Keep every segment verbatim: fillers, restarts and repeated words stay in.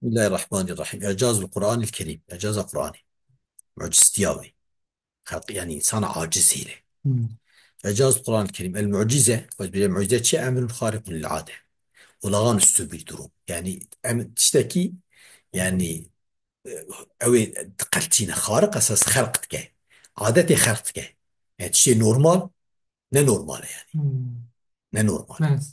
Bismillahirrahmanirrahim. Î'cazul Qur'anil Kerîm. Î'caza Qur'anê. Muciztiya wê. Xelq, yani insana aciz hêle. Hmm. Î'cazul Qur'anil Kerîm. El mucize, xwez bêje mucize çi? Emrun xariqun lil ade. Olağanüstü bir durum. Yani em, tiştekî, yani, e, ew ê diqelçîne. Xariq esas xelq dike. Adetê xelq dike. Yani tiştê normal, ne normal e yani. Hmm. Ne normal. Evet.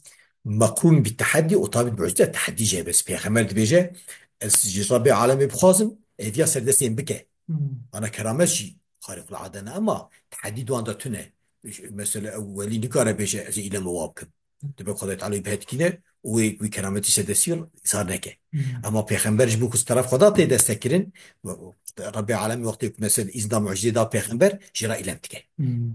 Mekrûn bi teheddî û tabî mucize teheddî jê bes. Pêxember dibêje, ez ji Rabbê alemê bixwazim, êviya ser destên bike. Hmm. Ana keramet jî xariqul ade ne, ama teheddî di wan de tune. Mesela ew welî nikare bêje, ez ê îlem û wa bikim. Dibe Xwedayê Teala wî bi hetkî de û wê, wî kerametî ser destî îzhar neke. Hmm. Ama pêxember ji bo ku ji teref Xweda tê destekirin, Rabbê alemê wextê ku mesela îzna mucizê da pêxember, jê re îlem dike. Hmm.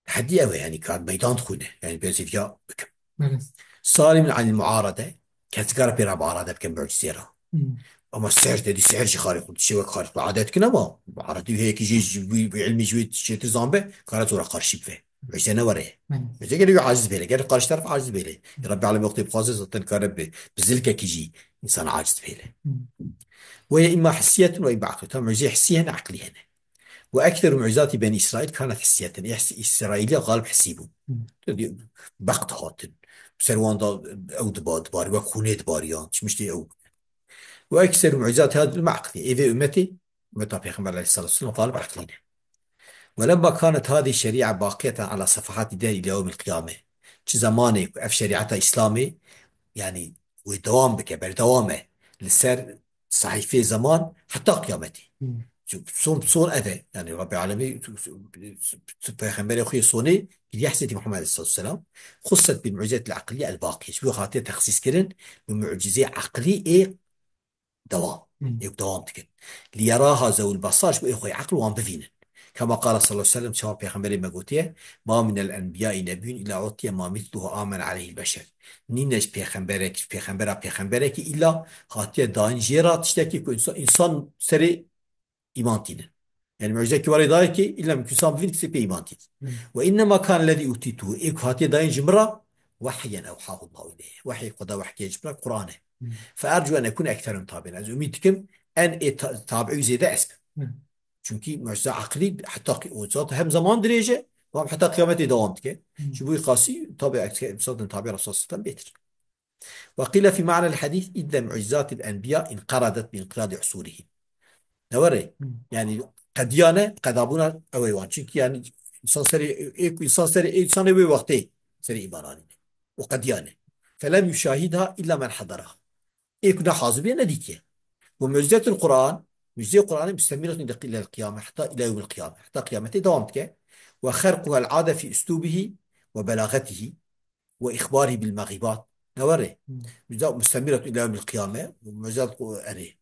Teheddî ew e, yani kar meydan dixwîne. Yani ben zêdiya bikim. Evet. Salimin anil muarade, kes dikare pê re muarade bikin mucizê re. Hmm. Ama sihr dedî, sihr jî xarî xwe, tiştê wek xarî xwe adet dikin ama muaredî heye ki jî, jî wî, wî ilmî jî wê çêtir zanbe, kare zora qarşî bive. Mucize ne were. Evet. Mucize gelê wî aciz bêle, gelê qarşî taraf aciz bêle. Rabbi alem wextê bixwaze zaten kare bi, bi zilkekî jî insan aciz bêle. Hmm. Ve ye imma hissiyetun ve imma aqlî. Tam mucize hissî hene, aqlî hene. Ve ekseru mucizatî Benî Îsraîl kanet hissiyeten. Îs-, Îsraîliya galib hissî bû. Hmm. Bext hatin. Ser wan da ew diba-, dibarî, wek xûnê dibariyan. Çi miştê ew. Ve ekseru mucizatî hadî ummet aqlî. Ê vê ummetê, ummeta Pêxember aleyhissalatu vesselam galib aqlî ne. Ve lemma kanet hadî şerî'a baqiyeten ala sefahatî der ila yewmil qiyame. Çi zemanê ku ev şerîeta Îslamê, yani wê dewam bike, berdewam e li ser sehîfeyê zeman heta qiyametê. Hmm. Çi-, son, son ev e. Yani Rabbê Alemî, tu, tu, tu, tu peyxemberê xwe yê sonê kiriye Hezretî Muhammed aleyhissalatu vesselam. Xusset bil mucizetil aqliye el baqiye. Ji bo hatiye texsîs kirin bi mucizê aqlî ê dewam. Hmm. Ê dewam dikin. Liyeraha zewil besar, ji bo ê xwe yê aqil wan bivînin. Kema qala sallallahu aleyhi ve sellem, çawa peyxemberê me gotiye, ma minel enbiyai nebiyun illa utiye ma mitluhu amen aleyhil beşer. Nîne ji pêxemberek, ji pêxembera pêxemberekî illa hatiye dayîn jê re tiştekî ku însan, însan serê îman tînin. Yani mucizekî warê dayê ki illa mümkün insan bivîn tiştê pê îman tînin. Hmm. Ve innema kan lezî utîtuhu. Ê ku hatiye dayîn ji min re wehyen ewhahu Allahu ileyh. Wehyê Xweda wehyê ji min re Qur'an e. Hmm. Fe ercu en ekun ekterun tabi'in. Ez umîd dikim en ê ta-, tabi'î zêde ez bim. Hmm. Çünkü mucize aqlî heta qi-, o zat hem zaman dirêj e, hem heta qiyametê dewam dike. Hmm. Ji bo wî qasî tabi, zaten tabi Resulullah bêtir. Ve qîle fî ma'nel hadîs, idde mucizatil enbiya inqeradet bi inqiradi usurihim. Ne were? Hmm. Yani qediyane, qedabûna ew ê wan. Çünkü yani insan serê, ê ku insan serê, ê insanê wê wextê serê îman anîne. O qediyane. Felem yuşahidha illa men hadaraha. Ê ku ne hazir bûye, nedîtiye. Ve mucizetul Qur'an, mucizeyê Qur'anê mustemiratun ila qiyame, heta ila yewmil qiyame. Heta qiyametê dewam dike. Ve xerquha el ade fî uslûbihi ve belagetihi. Ve îxbarî bil mexîbat. Ne were? Hmm. Mucize mustemiratun ila yewmil qiyame. Mucize erê.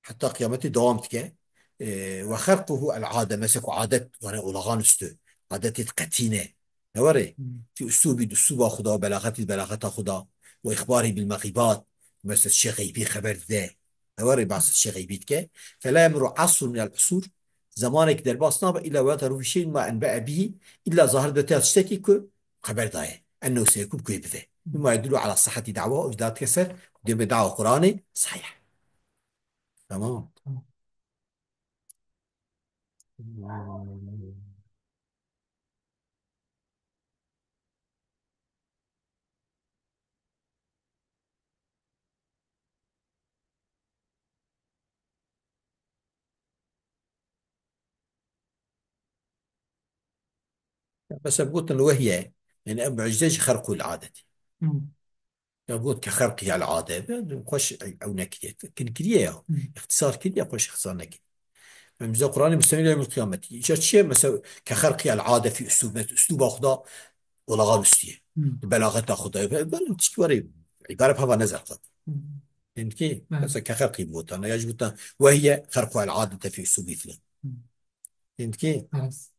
Heta qiyametê dewam dike. E, ve xerquhu el ade. Mesela ku adet, yani olağanüstü. Adetê qetî ne. Ne were? Hmm. Fî uslûbî, uslûba xwe da, belageti, belageta xwe da. Ve îxbarî bil mexîbat. Mesela şê xeybî xeber dide. Ne were? Behs şê xeybî dike. Fela yemru asrun minel usur. Zemanek derbas nabe illa ve tarû fî şeyin ma enbe'e bihî, illa zahir de tê tiştekî ku xeber daye. Ennehu seyekûn ku yê bive. Mimma yedullu ala sihheti da'wa, ew jî dikê ser dê be da'wa Qur'anê sahih. Tamam. Tamam. Ya, mesela gotin wehye, yani ev mucize ji xerqul adetî. Hmm. Ya got ke xerqî el ade, xweş ew nekiriye. Kin kiriye ya. Hmm. İxtisar kiriye, xweş îxtisar nekiriye. Em bize Qur'anê mustemil yevmil qiyameti. Îca çi ye? Mesela ke xerqî el ade fî uslûb, mes-, uslûba xwe da olağanüstü ye. Hmm. Belageta xwe da. Be-, be-, tişt were, îbare pava ne zerqet. Hmm. Hindkî, evet, mesela ke xerqî bi gotan, ya ji gotan, ve hiye xerqu el adete fî uslûbî filan. Hmm. Hindkî. Evet.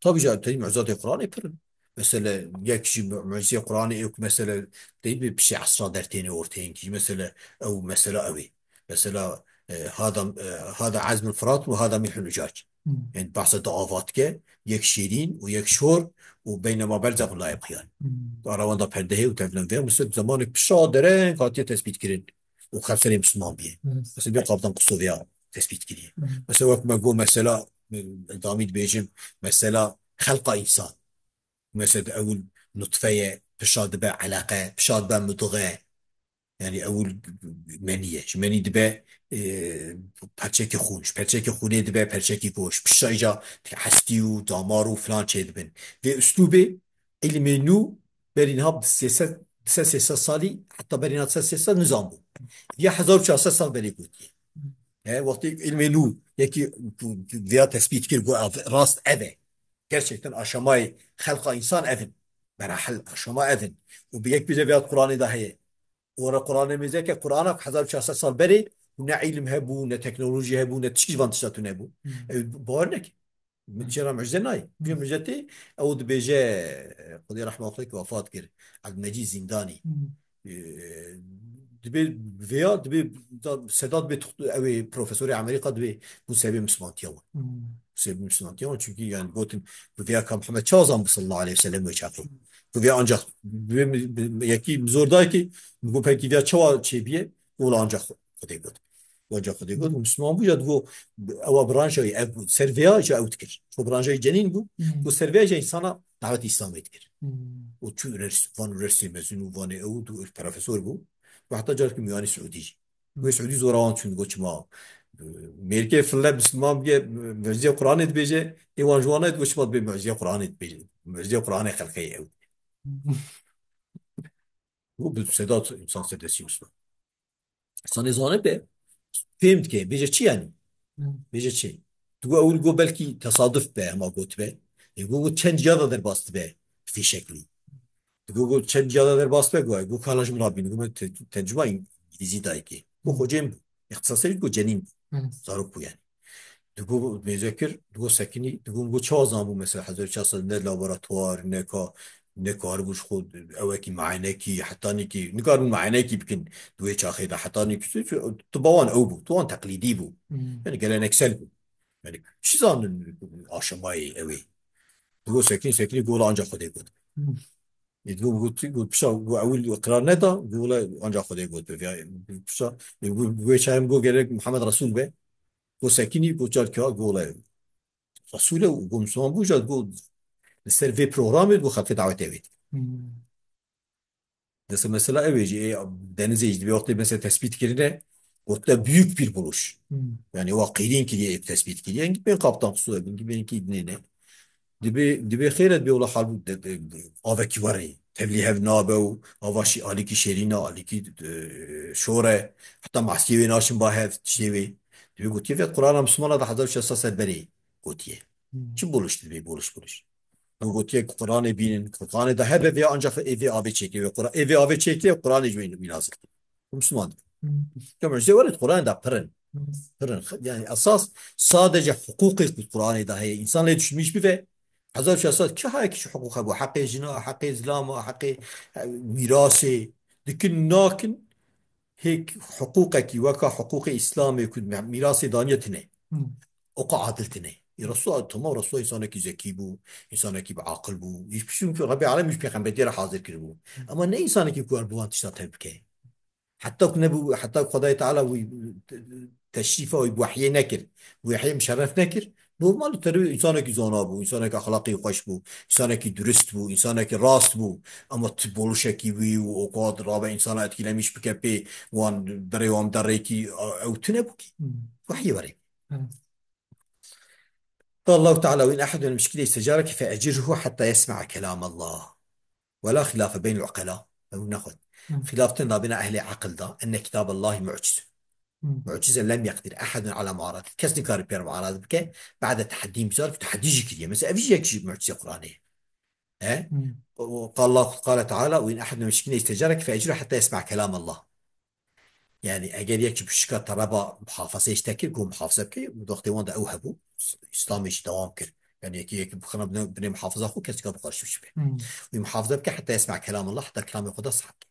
Tabii canım, tey mucizatê Qur'anê pir in. Mesela, yek ji mu-, mucizê Qur'anê yok, mesela, tey bi pişê esra dertêne orteyên ki, mesela, ew, mesela, ew ê. Mesela, E, hada, e, hada ezmul Firat û hada milhul Ucac. Hmm. Yani behsa du ava dike, yek şêrîn û yek şor û beynema berzexun la yebxiyan. Hmm. Ara wan da perde heye û tevlin vê, mesela zemanek pişa dereng hatiye tespît kirin û xelk serê Misliman bîye. Hmm. Mesela bir kaptan Kusoviya tespît kiriye. Hmm. Mesela wek me got mesela, e, damî dibêjim, mesela xelqa însan. Mesela ewil nutfe ye, pişa dibe eleqe, pişa dibe mudxe. Yani ewil menî ye. Ji menî dibe, e, perçekî xûn. Ji perçekî xûnê dibe perçekî goş. Pişa îca hestî û damar û filan çêdibin. Vê uslûbê îlmê nû berî niha bi sê sed, du sed sê sed salî, heta berî niha du sed sê sed nizan bû. Ya hezar û çar sed sal berê gotiye. He, wextê îlmê nû yekî ku, ku vêya tespît kir, got, ev, rast ev e. Gerçekten aşamayê xelqa însan ev in. Merahil aşama ev in. Û bi yek bêje vêya Quranê de heye. Ora Quranê mêze ke Qurana ku hezar û çar sed sal berê û ne îlim hebû, ne teknolojî hebû, ne tişkî ji van tişta tune hebû. Hmm. Ew bawer neke. Min jê re mucize nayê. Bîyo mucize tê, ew dibêje, Xwedê rehma xwe ki wefat kir, Ebdulmecîd Zîndanî. Hmm. E, dibê vêya, dibê da, Sedat bê tuxt-, ew ê profesorê Amerîka dibê bû sebê mislimantiya wan. Hmm. Sebê mislimantiya wan, çunkî yani gotin, bi vêya ka Mihemed çawa zan bi sallallahu aleyhi ve sellem wê çaxê. Bi vêya ancak, bi, bi, bi, yekî bi zor dayê ki, min got pekî vêya çawa çêbiye, wela ancak Xwedê got. Wê ancak Xwedê got, Misliman bû, ya digo, ewa branşayê, ev ser vêya, ja ew dikir. Ço branşayê cenîn bû, Hmm. got ser vêya, ja însana dawetê Îslamê dikir. Hmm. Û çû üniversite, van üniversiteyê mezun û vanê ew, tu profesor bû. Û heta carkî miyanî Siûdî jî. Wê Siûdî zora wan çûn, digo çima, e, mêrkê fille Misliman bûye, mucizê Quranê dibêje, ê wan ji wan e, digo çima dibê mucizê Quranê dibêje. Mucizê Quranê xelqê ew. Bu, bu Sedat insan sedesi Misliman. Sanê zane be, fêm dike, bêje çi yani? Hmm. Bêje çi? Digo ewil go belkî tesaduf be, hema gotibe. E, go, go çend ya da derbas dibe fî şeklî. Digo, go çend ya da derbas be, go, go kala ji min rabîn, go me te-, tercuma îngilîzî dayê kê. Go Hmm. xocên bû. Îxtisasê go cenîn bû. Hmm. Zarok bû yani. Digo mêze kir, digo sekinî, digo, go çawa zanbû mesela hezar çar sed ne laboratuvar, ne ka, ne karibû ji xwe ewekî meynekî, hetanî kî, nikarin meynekî bikin di wê çaxê de, hetanî kî, tu, tu, tu bawan ew bû, tu wan teqlîdî bû. Hmm. Yani geleneksel bû. Yani çi zanin aşamayê ew ê? Digo sekinî, sekinî, go wela ancak Xwedê got. Hmm. Ê, digo, got, got, pişa, got, ewil qrar neda, go wela ancak Xwedê got, be, ya, pişa, ê, got, wê çayem go gerek Muhammed Resul be. Go sekinî, go çar kira, go wela Resul e, go Müslüman bû, ja, go li ser vê programê, go xelkê dawetê wê. Hmm. Desa mesela ew ê jî, ê, Denizê jî, dibê wextê mesela tespît kirine, gote büyük bir buluş. Hmm. Yani, wa qîrîn kiriye, ê tespît kiriye, engî bên kaptan qisûre bin, engî bên kî dinê ne. Dibê, dibê xêr e, dibê wela hal bû, de, de, de, avekî were, tevlî hev nabe û ava şî, alîkî şêrîn e, alîkî, e, şor e, heta masiyê wê naşin ba hev, tiştê wê. Dibê gotiye, vê Qur'ana Mislimana da hezar û şeş sed ser berê gotiye. Hmm. Çi buluş dibê, buluş, buluş. Ew gotiye ku Qur'anê bînin, Qur'anê da hebe vê ancak ê vê avê çêkê, vê Qur'an, ê vê avê çêkê, Qur'anê ji wê wî nazil. Misliman. Hmm. Ya mucizê were Qur'anê da pirin. Hmm. Pirin. Yani esas sadece hukukê ku Qur'anê da heye, insan lê düşünmüş bibe. Hezar çar sed ki haya ki şu hukuk hebû, heqê jina, heqê zilama, heqê, e, mîrasê, dikin nakin, hêk hukukekî weka hukukê Îslamê ku me-, mîrasê daniye tine. Hmm. O ka adil tine. Ê Resul, tamam, Resul insanekî zekî bû, insanekî bi aqil bû. Hiç, çünkü Rebê Alem hiç pêxemberiyê re hazir kiribû. Hmm. Ama ne insanekî ku wer bi wan tişta tev bike. Heta ku nebû, heta ku Xwedayê Teala wî te-, teşrîfa wî bi wehyê nekir, bi wehyê muşerref nekir, normal, terî însanekî zana bû, însanekî exlaqî xweş bû, însanekî durist bû, însanekî rast bû. Ama tu boluşekî wî û o qad rabe însana etkilemîş bike pê wan, berê wan derrêkî, a, ew tune bû kî. Hmm. Wehyê were. Hmm. قال الله تعالى: وإن أحد من المشركين استجارك فأجره حتى يسمع كلام الله. ولا خلاف بين العقلاء. Ew nexwet. Hmm. Xilaf tune nabêna ehlê aqil da. إن كتاب الله معجز. Hmm. معجزة لم يقدر أحد على معارضته. Kes nikare pê re muarade bike. بعد تحدي, misal ku tehdî jî kiriye. Mesela ev jî yek ji mucizê Qur'anê ye. He? Hmm. O, قال الله, قال تعالى: وإن أحد من المشركين استجارك فأجره حتى يسمع كلام الله. Yani eger yek ji muşrika te reba muhafazeyê ji te kir, ku muhafaza bike, wextê wan de ew hebû, Îslamê jî dewam kir. Yani yekî, yekî bixina binê, binê muhafaza xwe, kes dika bi xwe şûş be. Hmm. Wî muhafaza bike heta yesma kelam Allah, heta kelamê Xweda sah bike.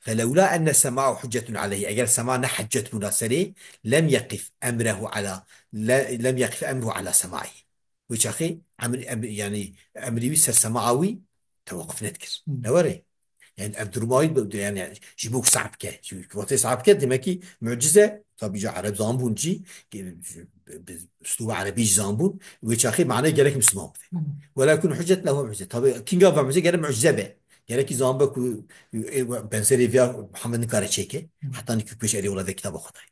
فلولا أن سماعه حجة عليه، eger sema ne hüccet bûna serê, لم يقف أمره على، le-, لم يقف أمره على سماعه. Wê çaxê emr-, emr-, yani emrê wî ser sema wî tewaquf nedikir. Hmm. Ne were? Yani ev duruma wî, yani ji bo ku sehb ke. Ji bo ku wextê sehb ke, demek ki mucize, tabi ca Ereb zanbûn jî, ki bi, bi üsluba Erebî jî zanbûn, wê çaxê manayê gerek Müslüman bibe. Hmm. ولا يكون حجة له معجزة. Tabi kinga ve mucize gerek mucize be. Gerek ki zanbe ku, e, benzerê viya Muhammed nikare çêke. Hmm. Heta nikî ku pêş erê wela ve kitaba Xwedayê.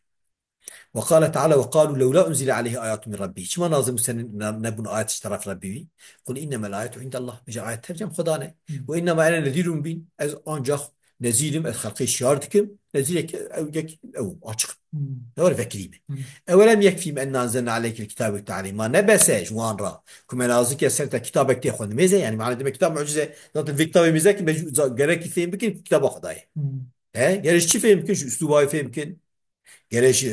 وقال تعالى: وقالوا لولا أنزل عليه آية من ربه. Çima nazil Musa ne-, nebûn ayet ji teref Rebbî wî? قل إنما الآية عند الله. Bêje ayet tev cem Xweda ne. Hmm. وإنما أنا نذير مبين. Ez ancak nezîr im, ez xelkê şiyar dikim. Nezîrek ew yek ew açiq. Hmm. Ne were vekirî me. Hmm. أولم يكفهم أنا أنزلنا عليك الكتاب والتعليم. Ma ne bes e ji wan re ku me nazil kir ser te kitabek tê xwendin. Mêze, yani mane demek kitab mucize. Zaten vê kitabê mêze ki me ju-, za-, gerek fêm bikin ku kitaba Xweda ye. Hmm. He? Gerek çi fêm bikin? Ji üsluba wê fêm bikin. Gerek ji,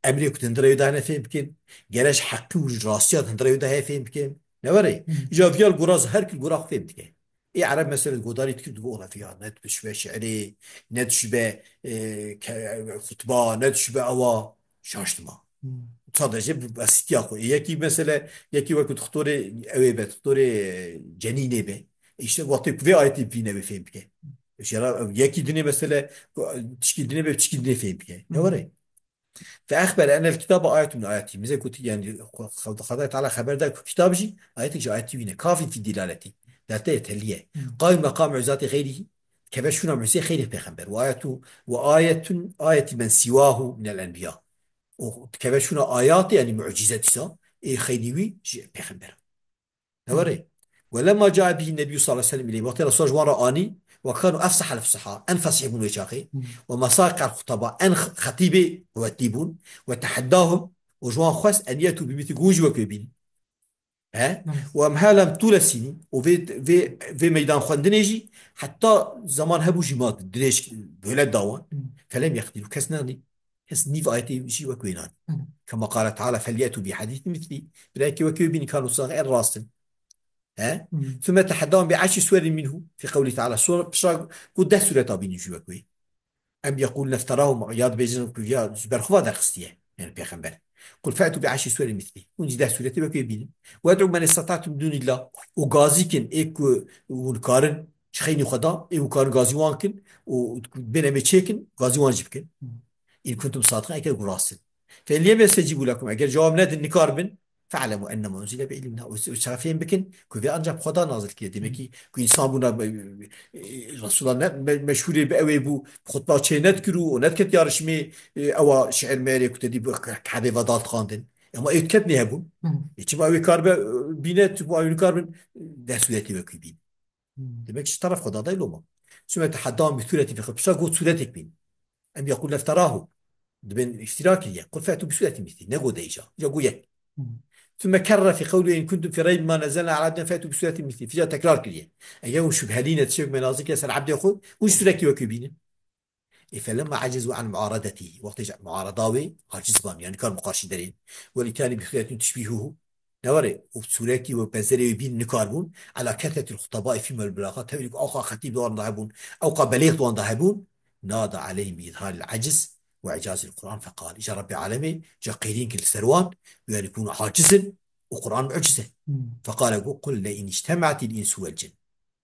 e, emrê ku di hundirê wê de hene fêm bikin. Gerek ji heqî û rastiya di hundirê wê de heye fêm bikin. Ne were? Hmm. Îja viya li gora, her kî li gora xwe fêm dike. Ê Ereb mesela godarî dikir, dibe ola viya ne dişibe şiirê, ne dişibe, e, ke-, xutba, ne dişibe ewa, şaş dima. Hmm. Sadece bi besîtiya xwe. Ê yekî mesela, yekî wekî doktorê ewê be, doktorê, e, cenînê be. Îşte wextê ku vê ayetê bîne wê fêm bike. Jera yekî dinê mesele, tişkî dinê be, tişkî dinê fêm bike. Ne were? فأخبر أن الكتاب آية من آياته. Mêze gotî, yani, Xwedayê Teala xeber da ku kitab jî ayetek ji ayetî wî ne. كاف في دلالته. Delte ye, teliye. Hmm. قائم مقام معجزات غيره. Keve şûna mucizê xeyrê pêxember. وآية، وآية، آية من سواه من الأنبياء. Û keve şûna ayatê, yani mucize dîsa, ê xeyrî wî ji pêxember. Ne were? ولما جاء به النبي صلى الله عليه وسلم إليه. Wextê Resul ji wan re anî, وكانوا أفصح الفصحاء، en fesîh bûn wê çaxê. Hmm. ومصائق الخطباء، en x-, xetîbê quwetlî bûn. وتحداهم، û ji wan xwest أن يأتوا بمثله، ku hûn jî wek wê bînin. He? Hmm. وأمهلهم طول السنين، û vê, vê, vê meydan xwendinê jî heta zaman hebû jî ma dirêj, muhlet da wan. Hmm. فلم يقدروا، kes nanî. Kes nîv ayetê jî wek wê nan. Hı. كما قال تعالى: فليأتوا بحديث مثله. Birayekî wek wê bînin, kan wisa en rast in. He? Hı. ثم تحداهم بعشر سور منه في قوله تعالى. Sonra pişa ku deh sureta bînin jî wek wê. أم يقولون افتراه، ya dibêjin ku ya ji ber xwe ve derxistiye. Yani pêxember. قل فأتوا بعشر سور مثله. Hûn jî deh suretê wek wê bînin. وادعوا من استطعتم من دون الله. Û gazî kin ê ku hûn karin ji xeynî xwe da, ê hûn karin gazî wan kin û bêne me çêkin, gazî wan jî bikin. Hı. إن كنتم صادقين، eger ku rast in. فإن لم يستجيبوا لكم، eger cewab nedin, nikarbin, فاعلموا أنما أنزل بعلم الله. Wisa fêm bikin ku vê ancak bi Xweda nazil kiriye. Demek ki ku însan bûna, e, e, Resulullah ne me-, meşhûrê bi ewê bû, xutba çê nedikir û nediketiya rişmê, e, ewa şiir mêrê ku te dî bi Kebê ve dal dixandin. Ama ê diket nê hebûn. Hı. E, çima ew ê kar be, e, bîne, çima ew ê kar bin, deh suretê wekî bîn. Hmm. Demek ji teref Xweda dayê loma. ثم تحداهم بسورة في قوله. Pişta got suretek bîn. أم يقولون افتراه. Dibên îftira kiriye. قل فأتوا بسورة مثله. Ne got de îca. Îca got yek. Hmm. ثم كرر في قوله إن كنتم في ريب مما نزلنا على عبدنا فأتوا بسورة مثله. Fîja tekrar kiriye. Eger hûn şubhelî ne tiştek me nazil kiriye ser ebdê xwe, hûn surekî wekî bînin. Ê, فلما عجزوا عن معارضته، wextê ji muarada wê aciz ban, yani nikar bi qarşî derên. والإتيان بسورة تشبهه. Ne were, û sûrekî wek benzerê wê bîn nikar bûn. على كثرة الخطباء فيهم البلاغة، tevlî ku ewqa xetîb di wan de hebûn, ewqa belêx di wan de hebûn. نادى عليهم بإظهار العجز وإعجاز القرآن فقال. Îca Rebbê Alemê, îca qêrîn kir li ser wan, yani ku hûn aciz in û Quran muciz e. Hmm. فقال, got, قل لئن اجتمعت الإنس والجن.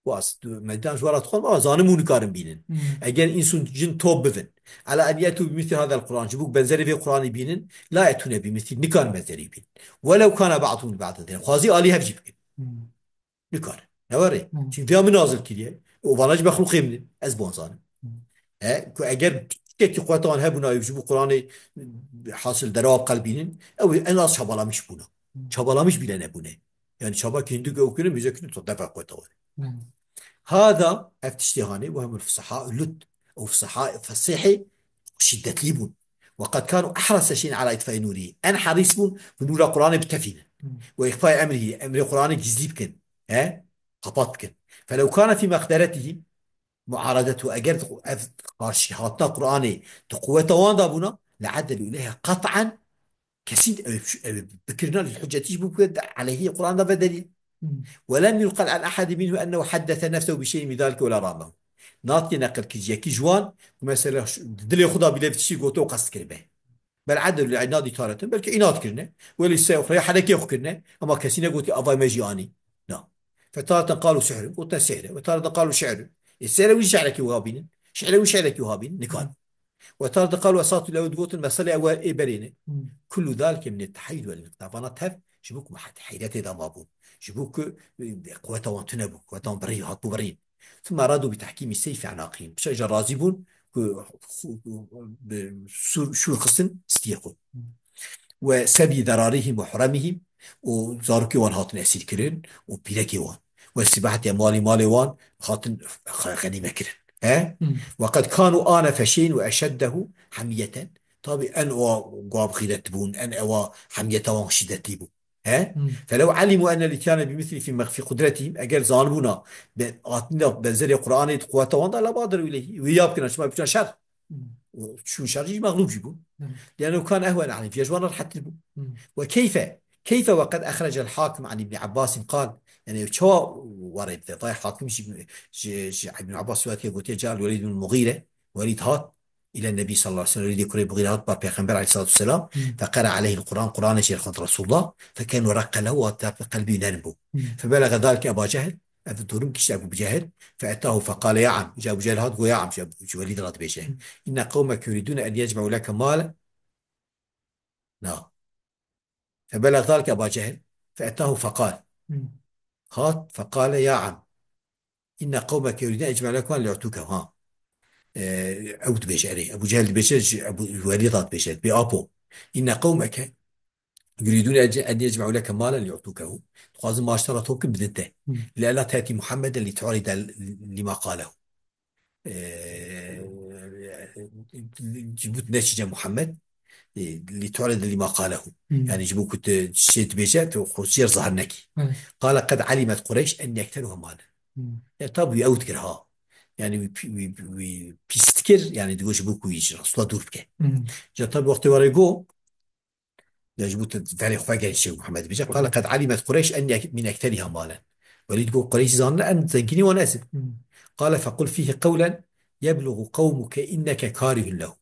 Bas, tu meydan ji we re dixwim, ama zanim hûn nikarin bînin. Hmm. Eger îns û cin top bibin, على أن يأتوا بمثل هذا القرآن, ji bo ku benzerê vê Quranê bînin, لا يأتون بمثله, nikarin benzerî bînin. ولو كان بعضهم لبعض ظهيرا. Xwazî alî hev jî bikin. Hmm. Nikarin. Ne were? Hmm. Çünkü viya min nazil kiriye. Û vana jî mexlûqê min in. Ez bi wan zanim. Hmm. E, ku eger tiştekî quweta wan hebûna, ji bo Quranê hasil derewa qel bînin, ew ê en az çabalamiş bûna. Hmm. Çabalamiş bile nebûne. Yani çaba ki hindu ew kirin, müze kirin, to defa kota were. Hmm. هذا, ev tiştê hanê, وهم الفصحاء, lut, ew fusaha, fesihê şiddetlî bûn. وقد كانوا أحرص شيء على إطفاء نوره. En herîs bûn, bi nûra Quranê bitefînin. Hmm. وإخفاء أمره, emrê Quranê gizlî bikin. He? Qapat bikin. فلو كان في مقدرتهم معارضته, eger ev qarşî hatina Quranê di quweta wan de bûna, لعدلوا إليها قطعا, kesîn ew, ew bikirina li hüccetî ji bo ku عليه Quran da ve delîl. Hmm. ولم ينقل عن أحد منهم أنه حدث نفسه بشيء من ذلك ولا رامه. Natiye neqil kir ji yekî ji wan, ku mesela ş-, di dilê xwe de bî lê bi tiştî gote û qest kiribe. Bel edil li inadî taretin, belkî inad kirine. Welî se xwe ya herekê xwe kirine, ama kesî negotî avay me jî anî. Na. Fetareten qalu sihrun, gote sihre. Ve tareten qalu şi'run. E sihre wî şi'rekî wiha bînin. Şi're wî şi'rekî wiha bînin. Nikan. Ve tareten qalu esatîr, ew digotin meselê ew ê berê ne. Hmm. Kullu zalike min tehayyul vel inqita. Vana tev ji bo ku heyretê de mabû. Ji bo ku, e, quweta wan tune bû. Quweta wan birî, hatbû birîn. Thumma radu bi tahkîmî seyfi enaqîn. Pişa jî razî bûn ku xu-, bi sûr, şûr xistin stiyê xwe. Ve sebi zerarihim ve huramihim û zarokê wan hatin esîr kirin û pîrekê wan. Ve istibaheti emwali malê wan hatin xe-, xenîme kirin. He? Hmm. Ve qed kanu anefe şeyin ve eşeddehu hamiyeten. Tabi en o guab xîret bûn, en ewa hamiyeta wan şiddetlî bû. He? Hmm. Felew alimu enne l-ityane bi misli fi mexfi kudretihim, eger zanibûna be-, hatîna benzerê Qur'anê di quweta wan de, lebadiru ileyhi. Wî ya bikirina, çima bikirina şer? Hmm. Çûn şer jî mexlûb jî bûn. Hmm. Li'ennehu kane ehwene aleyhim, vîya ji wan rehettir bûn. Hmm. Ve keyfe, keyfe ve qed exrecel hakim an İbni Abbasin qal. Yani çawa warê bide? Vay hakim jî, ji, ji İbni Abbas rivayet kiriye, gotiye, ca el-Welîd bin Mughîre, Welîd hat, ile Nebî sallallahu aleyhi ve sellem, Welîdê kurê Mughîre hat ba Pêxember aleyhissalatu vesselam, Hmm. feqera aleyhil Qur'an, Qur'anê jê xwend Resulullah, fekenu reqqe lehu, hat bi qelbî nerm bû. Hmm. Febelege zalike Eba Cehil, ev durum kişt Ebu Cehil, feetahu feqale ya am, ji Ebu Cehil hat go ya am, ji Ebu, ji Welîd re dibêje. Hmm. İnne qewmeke yuridûne en yecme'u leke malen. Na. Febeleg zalike Eba Cehil, feetahu feqal. Hmm. Hat, feqale ya am. İnne qewmeke yuridûne ecme'u leke malen liyu'tûke. Ha. Ee, ew dibêje, erê. Ebu Cehil dibêje, ji Ebu Welîd re dibêje. Bê apo. İnne qewmeke yuridûne ece-, en yecme'u leke malen liyu'tûkehu. Dixwazin mal ji te re top kin, bidin te. Hmm. Le'ella te'tî Muhammeden litu'ride lima qalehu. Ee, ji bo tu neçî cem Muhammed, ee, litu'ride lima qalehu. Hmm. Yani ji bo ku tu şê dibêje, tu xwe jê re zahir nekî. Evet. Qale qed alimet Qureyş en ekteruha malen. Hmm. Ya tabi wî ew dikir ha. Yani wî pi-, wî, wî pîs dikir, yani digo ji bo ku wî ji Resulullah dûr bike. Hmm. Ca tabi wextê were go, Ya ji bo tu verê xwe gelî Şêx Muhammed bêje. Qale qed alimet Qureyş en ek-, min ekteriha malen. Welîd got, Qureyş zanine en zengînî wan ez im. Hmm. Qale fequl fîhî qewlen yeblugu qewmuke inneke karihun lehu.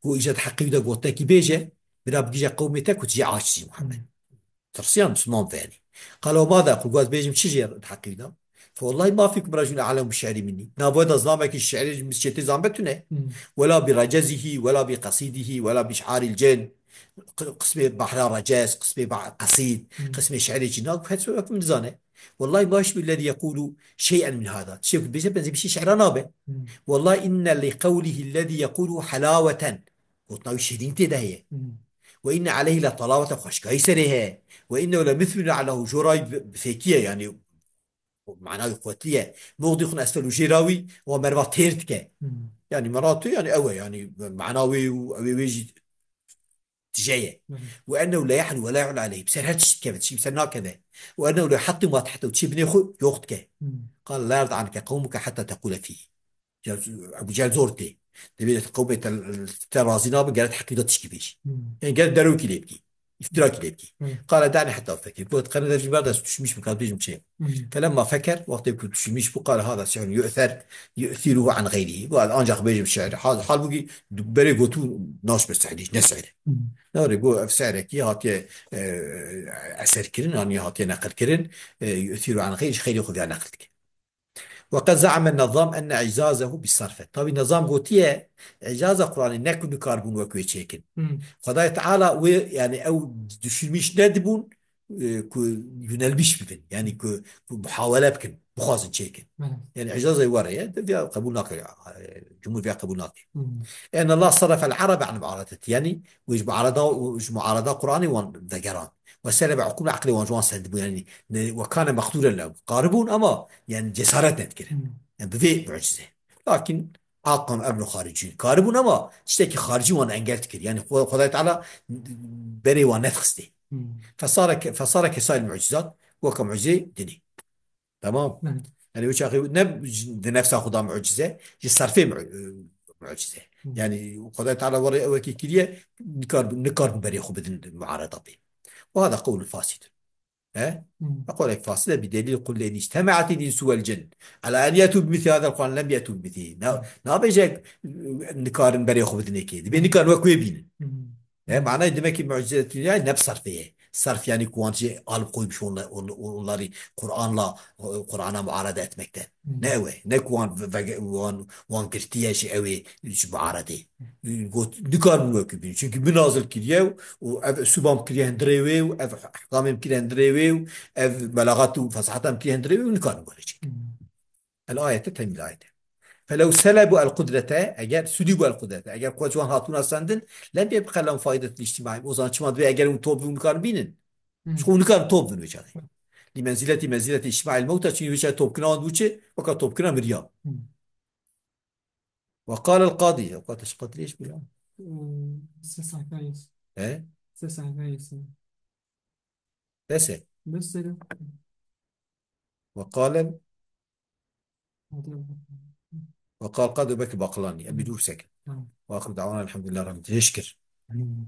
Got, îca di heqê wî de gotinekî bêje, bira bigihîje qewmê te ku tu jê aciz î Muhammed. Hmm. Tirsiyan Müslüman ve yani. Qale ve mada qul, got, bêjim çi jê di heqê wî de? Fe wallahi ma fîkum racun a'lemu bi şi'ri minni. Nava da zilmekî şi'rê ji min çêtir zanbe tune. Hmm. Wela bi recezihî, wela bi qesîdihî, wela bi iş'aril cin. Q-, qismê behra recez, qismê ba-, qesîd, Hmm. qismê şi'rê cîna, ku hepsi wek min dizane. Wallahi ma eşbî lezî yekulu şey'en min hada. Tiştê ku bêje benzê bişî şi'ra nabe. Hmm. Wallahi inne li qewlihi lezî yekulu helaweten. Gotina wî şêrîn tê de heye. Hmm. Ve inne aleyhi le talaweten, xweşkayî serê heye. Ve innehu le mithlun a'lahu, jora wî bi, bi fêkî ye, yani mana wî quwetlî ye. Muxdixun esfelu, jêra wî wa merva têr dike. Hmm. Yani merva tê, yani ew e, yani mana wê û ew ê wê jî tije ye. Hmm. Ve ennehu le yahlu ve la yu'la aleyh, bi ser her tişt dikeve, tişt bi ser nakeve. Ve ennehu le yuhattimu ma tehtehu, çi binê xwe yox dike. Hmm. Qal la yerda anke qewmuke hetta tequle fîhî. Ya, Ebu Cehil zor tê. Dibê qewmê te, te razî nabin, gere di heqî de tişkî bêjî. Hmm. Yani gere derokî lê bikî. İftirakî lê bikî. Hmm. Qale da'ni hetta ufekkir. Got, qene de ji ber de ez tuşmîş bim, ka bêjim çi. Hmm. Felemma feker, wextê ku tuşmîş bû, qale hada sihrun yu'ther, yu'thiruhu an gayrihi. Got, ancak bêjim şi'r. Hal, halbukî berê gotû naşbe sihrî, ne sihrî. Hmm. Nare, got, ev sihrekî hatiye, e, eser kirin, yani hatiye neqil kirin, e, yu'thiru an gayrihi, xeyrê xwe viya neqil dike. Ve qed ze'ame Nezam enne icazehu bi sarfet. Tabi Nezam gotiye, icaza Qur'anê ne ku nikarbûn wek wê çêkin. Hmm. Xwedayê Teala wê, yani ew düşünmüş nedibûn, e, ku yönelmiş bibin. Yani ku, ku muhawele bikin, bixwazin çêkin. Evet. Yani icaza were ye, de viya qebûl nake, e, cumhur viya qebûl nake. Hmm. En Allah sarrafel arabe an muaradeti. Yani wê ji muarada, ji muarada Qur'anê wan vegeran. Ve selebe uqûl eqlê wan ji wan sendibû, yani ne, ve kane meqdûren le, qaribûn ama yani cesaret nedikirin. Hmm. Yani bi vê mucize. Lakin aqam ebnu xaricî. Karibûn ama tiştekî xaricî wan engel dikir. Yani Xwe-, Xwedayê Teala berê wan nedixistê. Hmm. Fesare ke-, fesare kesail mucizat, weke mucizê dinê. Tamam. Evet. Yani o çaxê ne di nefsa xwe de mucize, ji serfê mu-, mucize. Hmm. Yani Xwedayê Teala werê ew wekî kiriye, nikar, nikar berê xwe bidin muarada pê. Ve hada qewlun fasid. He? Hı. Ve qawlek fasile bi delîl, "Kul in ictemaetîl insu vel cin ala en yetu bi misli hadel Kur'an lem yetu bi misli." Na-, nabêje, e, nikarin berê xwe bidinê kê. Dibê nikarin wek wê bînin. Hı. He, manayê demek ki mucize dünya ne bi serfê ye. Serf yani ku wan jê alıp koymuş onla-, on-, onları Kur'an'la, Kur'an'a muarede etmekten. Hı. Ne ew e, ne ku wan ve-, ve-, wan, wan girtiye ji ew ê ji muaredê. Got, nikarin wek wê bînin. Çünkü min nazil kiriye û ev usluba min kiriye hundirê wê û ev ehkamê min kiriye hundirê wê û ev belaxat û fesahata min kiriye hundirê wê û nikarin were çêkin. Hmm. El ayete temîl ayete. Felew selebu el kudrete, eger sülübu el kudrete, eger ku ji wan hatûna sendin, lem yebqe lehum faidetul ictimai. O zaman çima divê eger hûn top bûn nikarin bînin? Hmm. Ji xwe hûn nikarin top bin wê çaxê. Li menzileti menzileti ictimai el mewta, çünkü wê çaxê topkirina wan dibû çi? Weka topkirina miriyan. Hmm. Ve qal el qadî. Ew qat eş qadî eş bû ya. Hmm, se sehfeyê. He? Se sehfeyê se. Bes e. Bes e. Ve qal el, Hadi. Ve qal qadî belki baqilanî. Em bir dur sekin. Tamam. Ve axiru davana elhamdülillah rabbil. Teşekkür. Hmm.